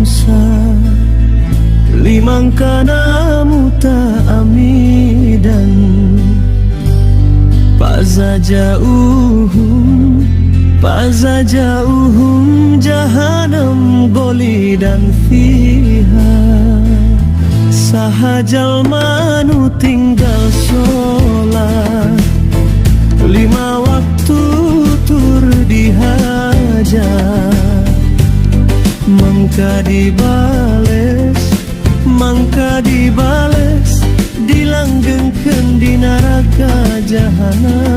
dosa. Liman kana muta'amidan fajaza'uhu fajaza'uhu jahannam khalidan fiha. Saha jalma nu tinggal sholat lima waktu tur dihaja, mangka dibales, mangka dibales, dilanggengkeun di neraka jahanam.